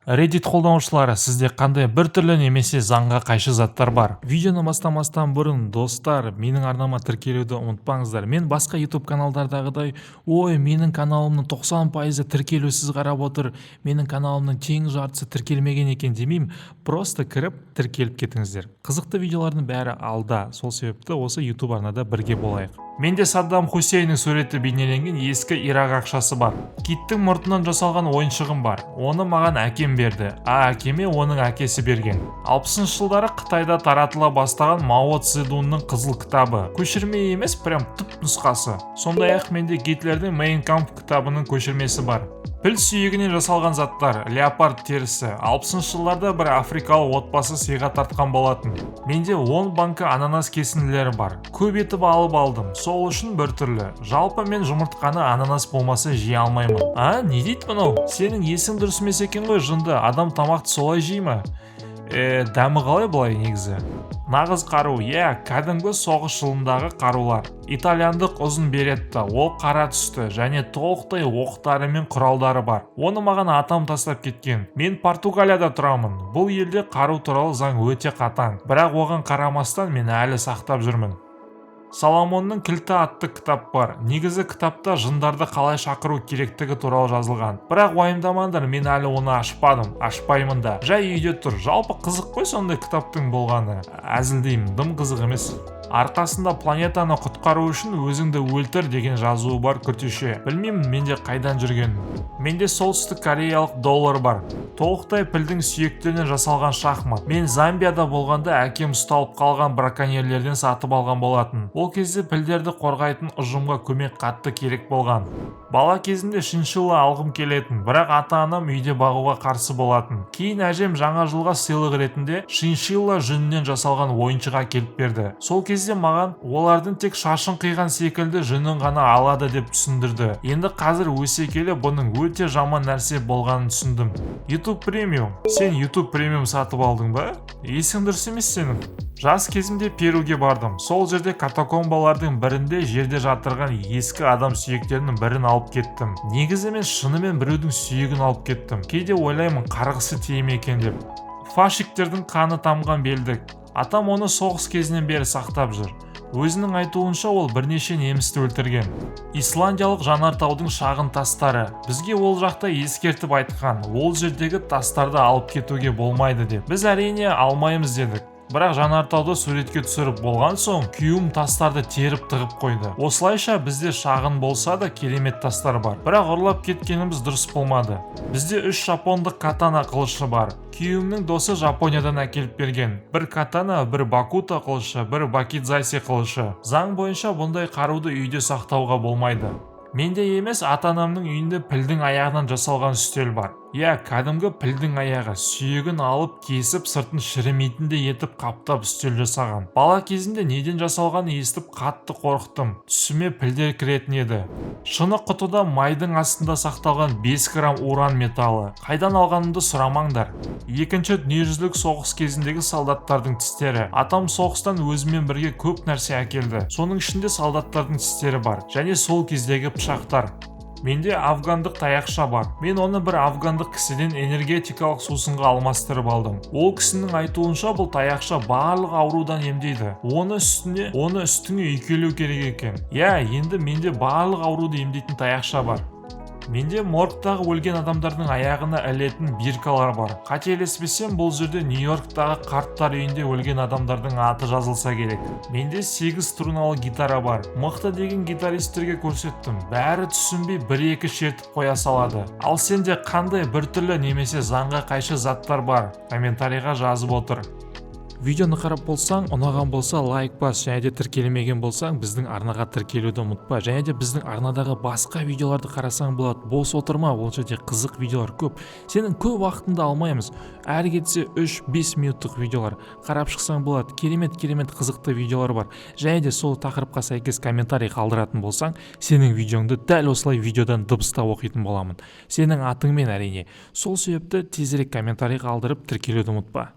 Reddit қолданушылары, сізде қандай біртүрлі немесе заңға қайшы заттар бар? Видеоны бастамастан бұрын, достар, менің арнама тіркелуді ұмытпаңыздар. Мен басқа YouTube каналдардағыдай, ой, менің каналымның 90%-ы тіркелусіз қарап отыр, менің каналымның тең жартысы тіркелмеген екен демеймін. Просто кіріп, тіркеліп кетіңіздер. Қызықты видеолардың бәрі алда. Сол себепті осы YouTube арнада бірге болайық. Менде Саддам Хусейннің суреті бейнеленген ескі Ирак ақшасы бар. Киттің мұртынан жасалған ойыншығым бар. Оны маған әкем берді, а әкеме оның әкесі берген. 60 жылдары Қытайда таратыла бастаған Мао Цзэдунның қызыл кітабы. Көшірме емес, прям түп нұсқасы. Сондай-ақ менде Гитлердің Мейн Кампф кітабының көшірмесі бар. Піл сүйегінен жасалған заттар, леопард терісі. 60 жылдарда бір африкалық отбасы сыйға тартқан болатын. Менде 10 банка ананас кесінділері бар. Көп етіп алып алдым, сол үшін біртүрлі. Жалпы, мен жұмыртқаны ананас болмаса жей алмаймын. А, не дейді мынау? Сенің есің дұрыс емес екен ғой, жынды. Адам тамақты солай жей ма? Дәмі қалай былай негізі? Нағыз қару, иә, кәдімгі соғыс жылындағы қарулар. Итальяндық ұзын беретта, ол қара түсті және толықтай оқтары мен құралдары бар. Оны маған атам тастап кеткен. Мен Португалияда тұрамын. Бұл елде қару туралы заң өте қатаң. Бірақ оған қарамастан мен әлі сақтап жүрмін. Соломонның кілті атты кітап бар. Негізі кітапта жындарды қалай шақыру керектігі туралы жазылған. Бірақ уайымдамаңдар, мен әлі оны ашпадым, ашпаймын да. Жай үйде тұр. Жалпы қызық қой сондай кітаптың болғаны. Әзілдеймін, дым қызық емес. Арқасында «Планетаны құтқару үшін өзіңді өлтір» деген жазуы бар күртеше. Білмеймін, менде қайдан жүргенін. Менде солтүстік кореялық доллар бар. Толықтай пілдің сүйектерінен жасалған шахмат. Мен Замбияда болғанда әкем ұсталып қалған браконьерлерден сатып алған болатын. Ол кезде пілдерді қорғайтын ұжымға көмек қатты керек болған. Бала кезімде шиншилла алғым келетін, бірақ ата-анам үйде бағуға қарсы болатын. Кейін әжем жаңа жылға сыйлық ретінде шиншилла жүнінен жасалған ойыншық әкеліп берді. Сол кезде маған олардың тек шашын қиған секілді жүнін ғана алады деп түсіндірді. Енді қазір өсе келе бұның өте жаман нәрсе болғанын түсіндім. YouTube Premium. Сен YouTube Premium сатып алдың ба? Есің дұрыс емес сенің. Жас кезімде Перуге бардым. Сол жерде катакомбалардың бірінде жерде жатырған ескі адам сүйектерінің бірін алып кеттім. Негізі мен шынымен біреудің сүйегін алып кеттім. Кейде ойлаймын, қарғысы тие ме екен деп. Фашиктердің қаны тамған белдік. Атам оны соғыс кезінен бері сақтап жүр. Өзінің айтуынша, ол бірнеше немісті өлтірген. Исландиялық жанартаудың шағын тастары. Бізге ол жақта ескертіп айтқан, ол жердегі тастарды алып кетуге болмайды деп. Біз, әрине, алмаймыз дедік. Бірақ жанартауды суретке түсіріп болған соң, күйеуім тастарды теріп тығып қойды. Осылайша бізде шағын болса да керемет тастар бар. Бірақ ұрлап кеткеніміз дұрыс болмады. Бізде үш жапондық катана қылышы бар. Күйеуімнің досы Жапониядан әкеліп берген. Бір катана, бір бакута қылышы, бір вакидзаси қылышы. Заң бойынша бұндай қаруды үйде сақтауға болмайды. Менде емес, ата-анамның үйінде пілдің аяғынан жасалған үстел бар. Иә, кәдімгі пілдің аяғы, сүйегін алып, кесіп, сыртын шірімейтіндей етіп қаптап үстел жасаған. Бала кезімде неден жасалғанын естіп қатты қорықтым. Түсіме пілдер кіретін еді. Шыны құтыда майдың астында сақталған 5 грамм уран металлы. Қайдан алғанымды сұрамаңдар. Екінші дүниежүзілік соғыс кезіндегі солдаттардың тістері. Атам соғыстан өзімен бірге көп нәрсе әкелді. Соның ішінде солдаттардың тістері бар және сол кездегі пышақтар. Менде афгандық таяқша бар. Мен оны бір афгандық кісіден энергетикалық сусынға алмастырып алдым. Ол кісінің айтуынша, бұл таяқша барлық аурудан емдейді. Оны үстіңе үйкелеу керек екен. Иә, енді менде барлық ауруды емдейтін таяқша бар. Менде моргтағы өлген адамдардың аяғына ілетін биркалар бар. Қателеспесем, бұл жерде Нью-Йорктағы қарттар үйінде өлген адамдардың аты жазылса керек. Менде 8 струналы гитара бар. Мықты деген гитаристерге көрсеттім. Бәрі түсінбей бір-екі шертіп қоя салады. Ал сенде қандай біртүрлі немесе заңға қайшы заттар бар? Комментарийға жазып отыр. Видеоны қарап болсаң, ұнаған болса, лайк бас және де тіркелмеген болсаң, біздің арнаға тіркелуді ұмытпа. Және де біздің арнадағы басқа видеоларды қарасаң болады. Бос отырма, ол жерде қызық видеолар көп. Сенің көп уақытыңды алмаймыз. Әрі кетсе 3-5 минуттық видеолар. Қарап шықсаң болады. Керемет керемет қызықты видеолар бар. Және де сол тақырыпқа сәйкес комментарий қалдыратын болсаң, сенің видеоңды дәл осылай видеодан дыбыстап оқитын боламын. Сенің атыңмен, әрине. Сол себепті тезірек комментарий қалдырып, тіркелуді ұмытпа.